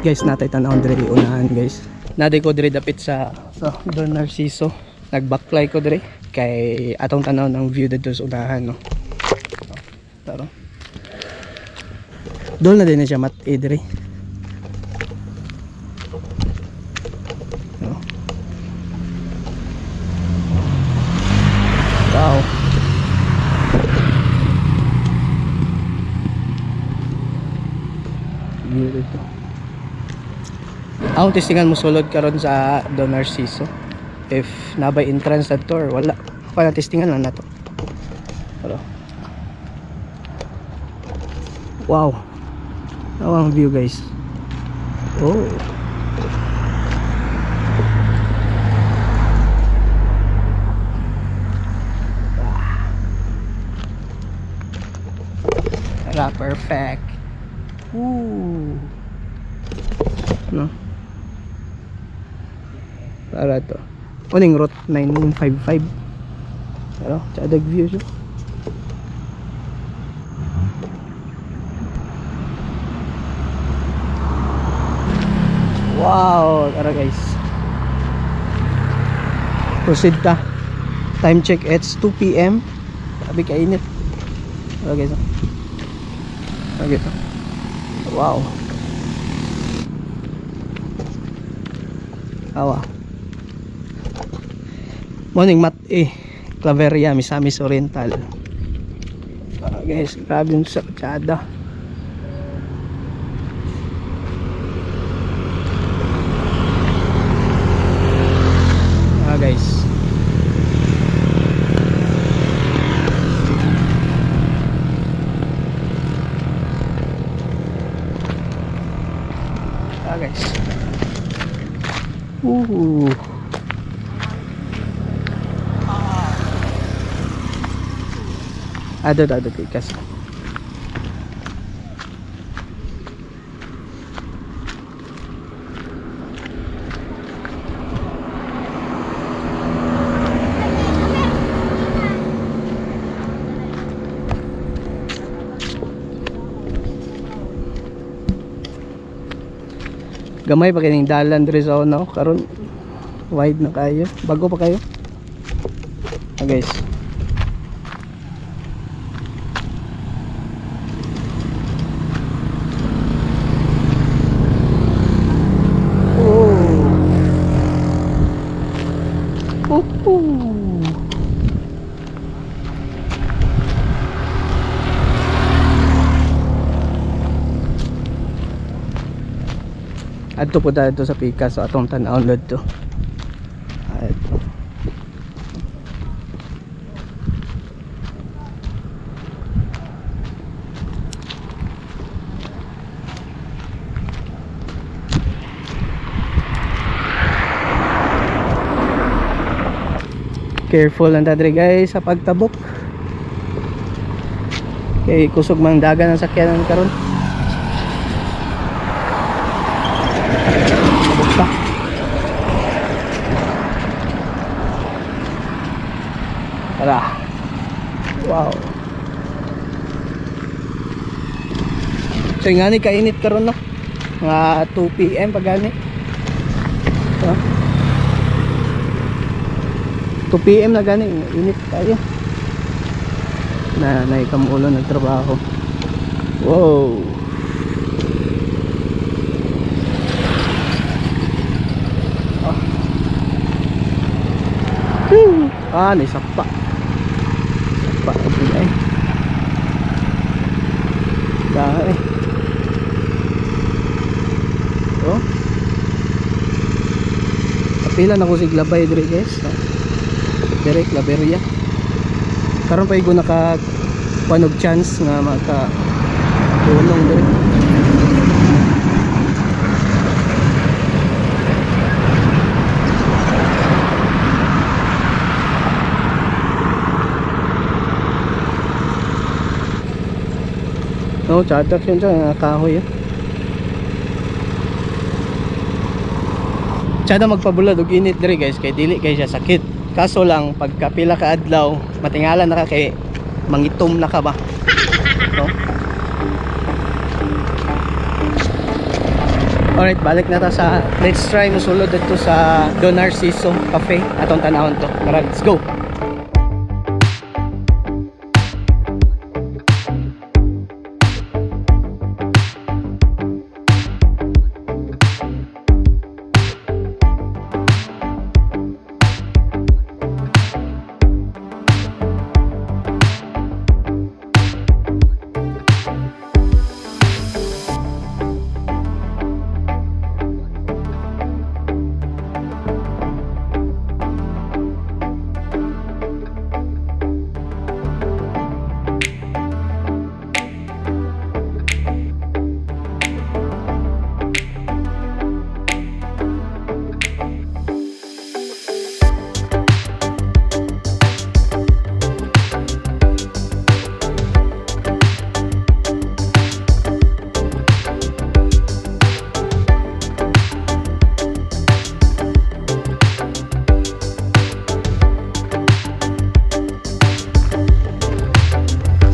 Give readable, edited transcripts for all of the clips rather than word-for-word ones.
Dapat guys, natay tan-awon diri unahan, guys. Naday ko diri dapit sa Don Narciso. Nagbaklay ko diri kay atong tanaw ng view dito sa unahan, no. Taro. Doon na din na siya mat eh, diri. No. Wow. View dito. Ang testingan mo sulod karon sa Don Narciso. If nabay entrance sa tour, wala. Wala, testingan lang nato. Pero wow. Wow ang view, guys. Oh. Tara, perfect. Ooh. No? Para to. Uning route 955. Pero, tsadag view siya. Wow, tara guys. Proceed ta. Time check, it's 2 p.m. Sabi kainit. Tara guys. Tara guys. Wow. Awa. Morning mat eh. Claveria, Misamis Oriental. Ah, guys, grabe yung sa tsada. Ah, guys. Ah, guys. Ooh. Ado ado pikas. Gamay pa kining dalan diri sa una, oh. Karon wide na kayo. Bago pa kayo. Ah, guys. Oh. Oh. Adto po dito sa Picasso atong tan-awon dito. Adto. Careful lang tadre guys sa pagtabok. Kay kusog man dagan ang sakyanan karon. Tabok ta. Tara. Wow. So ngani kainit karon, no. Mga 2 PM pag gani. So, 2 PM na gani, init tayo. Na naikamulo nagtrabaho. Wow. Ah. Whew. Ah, naisakpa. Sakpa ito ay. Dahil. Oh. Kapila na ko si Glabay diri guys. Oh. Dire Claveria. Karon pa igo naka panog chance nga maka tulong diri. Oh, chatak yun dyan, kahoy eh. Tsada magpabulad og init diri guys kay dili kay siya sakit. Kaso lang pagka pila ka adlaw, matingala na ka kay mangitom na ka ba. No? Alright, balik na ta sa, let's try musulod dito sa Don Narciso Cafe. Atong tanawon to. Tara, let's go.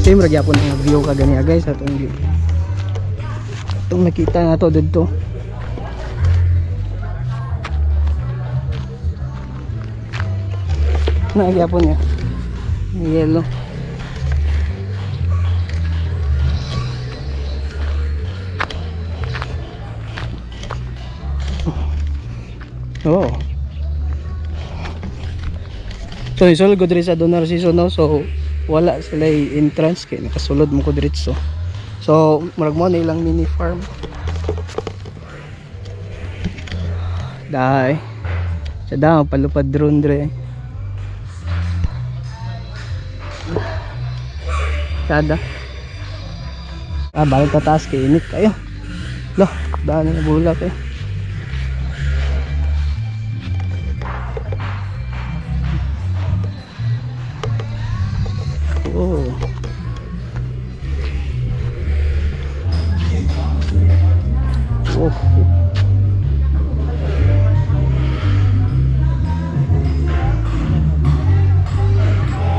Same ra gyapon ang view kaganiya, guys, atong view. Itong nakita na to didto. Na gyapon niya. Yellow. Oh. So isulod ko diri sa Don Narciso, no. So wala sila entrance kay nakasulod mo ko diretso. So murag mo na ilang mini farm. Dai. Sa daw palupad drone dire. Sada. Ah, balik ta taas kay init kayo. Loh, daan na bulak eh. Oh. Oh.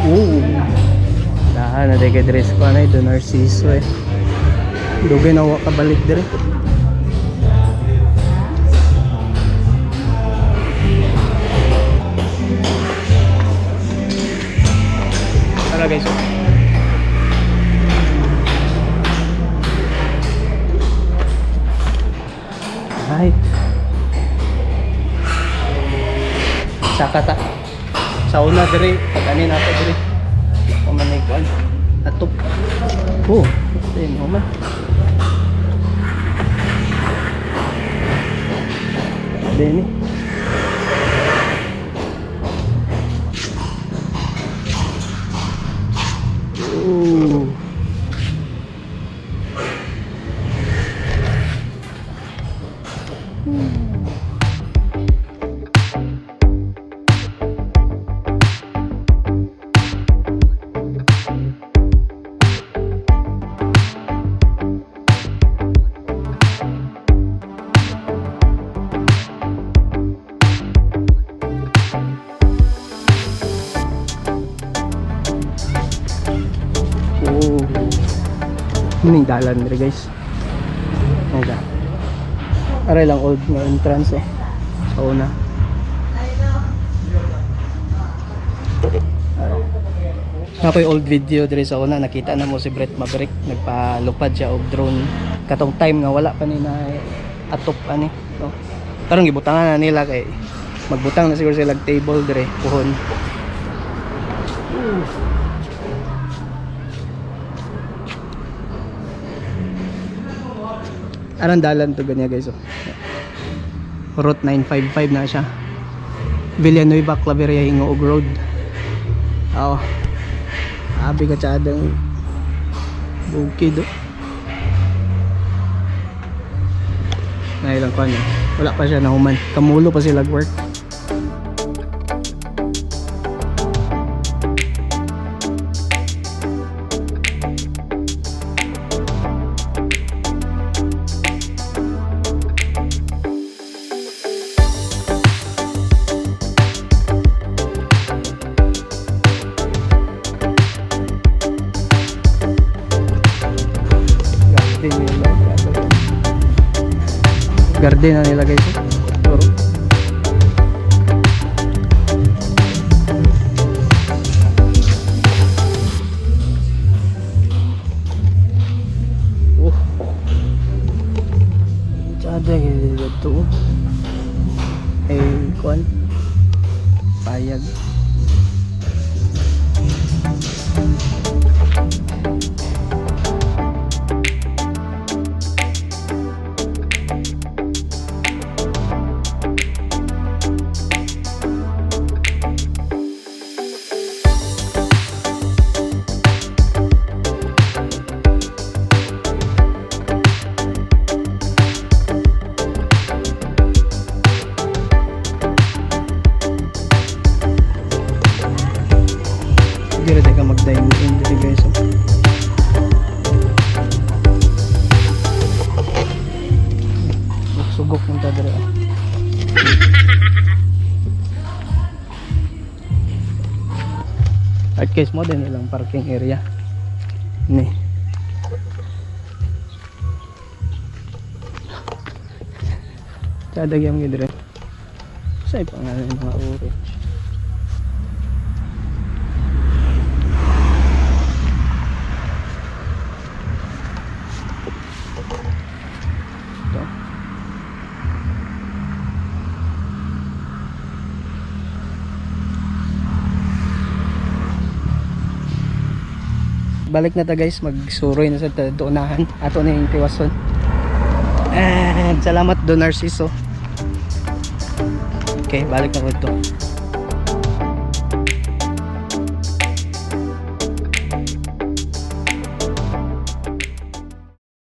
Oh. Dahan na kay dress ko na Don Narciso eh. Dugay na wa kabalik dire. Tara, guys. Right. Saka ta. Sa una dire, pag ani na ako dire. Ako man ay kuan. Atop. Oh, din mo man. Dini. Ooh. Oh. Ano yung dalan dire, guys? Ano siya? Aray lang old na entrance eh. Sa una. Aray. Ako yung old video dire sa una, nakita na mo si Brett Maverick nagpalupad siya og drone katong time nga wala pa ni na atop ani, no. Karon gibutangan na nila kay magbutang na siguro sila og table dire puhon. Arang dalan to ganyan, guys, oh. Route 955 na siya. Villanueva Claveria Gingoog Road. Oo. Abi ka tsadang bukid, oh. Na ilang kwan, eh. Wala pa siya nahuman. Kamulo pa sila work. Garden yun, no? Garden na nila, guys, oh. Pero oh. Tsada dito, oh. Eh, kuan. Payag. Hindi rin ka mag-dine in dito, guys, oh. Sugok ng tadre, oh. At guys, mo din ilang parking area. Ni. Tsada gyam gid dire. Sa pangalan ng mga orange. Ito. Balik na ta, guys, magsuroy na sa doonahan. Ato na yung tiwason. And salamat, Don Narciso. Okay, balik na ko ito.